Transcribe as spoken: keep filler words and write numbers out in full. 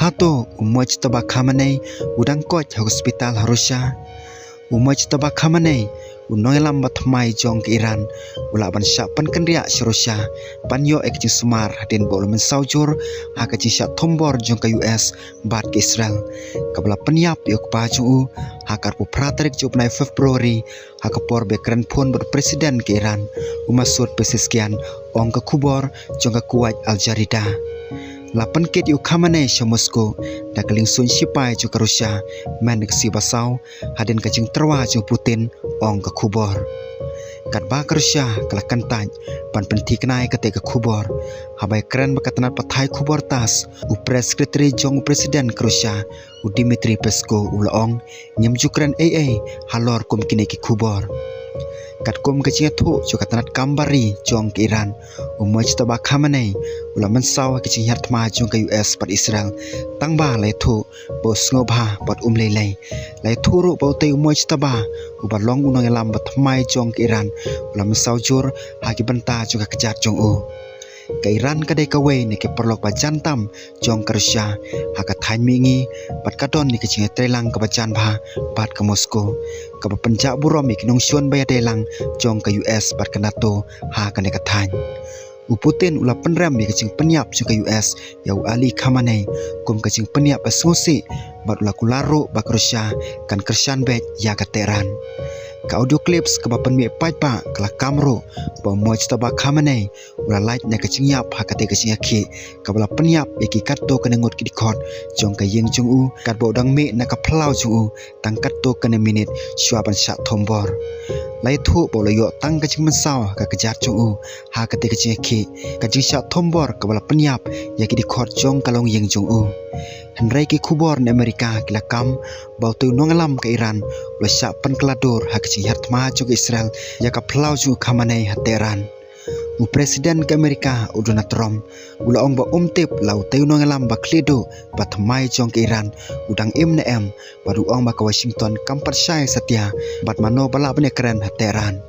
Hato u Mojtaba Khamenei u dang koit ha hospital ha Russia? U Mojtaba Khamenei, u nongïalam ba thymmai jong ka Iran, u lah ban shah pynkynriah sha Russia ban ïoh ïa ka jingsumar hadien ba u la mynsaw jur ha ka jingshah thombor jong ka U S bad ka Israel, kaba la pynïap ïa u kpa jong u ha ka arphew phra tarik jong u bnai February, ha ka por ba kren phone bad u President ka Iran, u Masoud Pezeshkian, ong ka khubor jong ka Kuwait Al Jarida. La pynkit ïa u Khamenei sha Moscow da ka liengsuiñ shipai jong ka Russia mynne ka sngi Basaw, hadien ka jingtyrwa jong u Putin, ong ka khubor. Katba ka Russia ka la kyntait ban pynthikna ïa katei ka khubor, haba ïakren bad ka tnat pathai khubor TASS, u press secretary jong u President ka Russia, u Dmitry Peskov, u la ong, ngim ju kren ei ei halor kum kine ki khubor. Katkum ka jingïathuh jong ka tnat kam bar ri jong ka Iran, u Mojtaba Khamenei u la mynsaw ha ka jinghiar thma jong ka U S bad Israel tang ba la ïathuh ba u sngewbha bad um lei lei. La ïathuh ruh ba utei u Mojtaba, uba long u nongïalam ba thymmai jong ka Iran, u la mynsaw jur ha ki bynta jong ka kjat jong u. Ka Iran ka dei kawei na ki paralok ba jan tam jong ka Russia ha ka thaiñ mihngi, bad ka don ïa ka jingïatreilang kaba jan bha bad ka Moscow, kaba pynjah burom ïa ki nongshun ba ïadei lang jong ka U S bad ka NATO ha kane ka thaiñ. U Putin u la pynrem ïa ka jingpynïap jong ka U S ïa u Ali Khamenei kum ka jingpynïap ba sngewsih, bad u la kular ruh ba ka Russia kan kyrshan beit ïa ka Tehran. Ka audio clips kaba pynmih paidbah ka la kam ruh ba u Mojtaba Khamenei u la lait na ka jingïap ha katei ka jingïakhih, kaba la pynïap ïa ki katto katne ngut ki dkhot jong ka ïing jong u, katba u dang mih na ka phyllaw jong u tang katto katne minit shuwa ban shah thombor. La ïathuh ba u la ïoh tang ka jingmynsaw ha ka kjat jong u ha katei ka jingïakhih, ka jingshah thombor kaba la pynïap ïa ki dkhot jong ka longïing jong u. Hynrei ki khubor na Amerika ki la kam ba utei u nongïalam ka Iran u la shah pynkylla dur ha ka jinghiar thma jong ka Israel ïa ka phyllaw jong u Khamenei ha Tehran. U President ka Amerika, u Donald Trump, u la ong ba um tip la utei u nongïalam ba khlieh duh ba thymmai jong ka Iran u dang im ne em, bad u ong ba ka Washington kam pat shai satia bad mano ba lah ban ïakren ha Tehran.